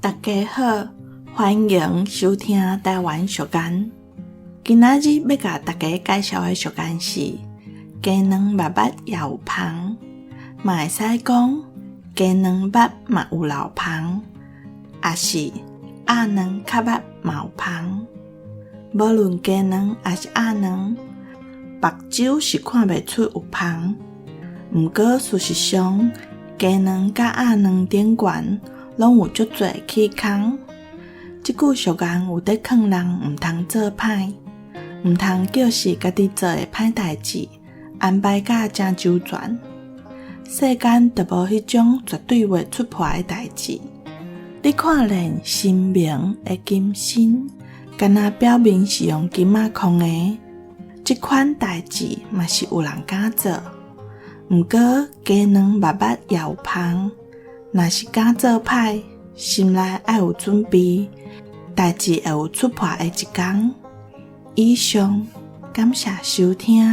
大家好，歡迎收聽台灣俗諺。今仔日欲共大家介紹的俗諺是：雞卵肉肉也有芳，嘛會使講雞卵肉嘛有老芳，抑是鴨卵較肉嘛有芳。無論雞卵抑是鴨卵，目睭是看袂出有芳。毋過事實上，雞卵佮鴨卵頂懸攏有足濟齒空。這句俗諺有佇勸人毋通做歹，毋通叫是家己做的歹代誌安排甲誠周全。世間就無彼種絕對袂出破的代誌。你看見神明的金身，敢若表面是用金仔匡的，這款代誌嘛是有人敢做。毋過雞卵肉肉也有芳，若是敢做歹，心內愛有準備，代誌會有出破的一工。以上，感謝收聽。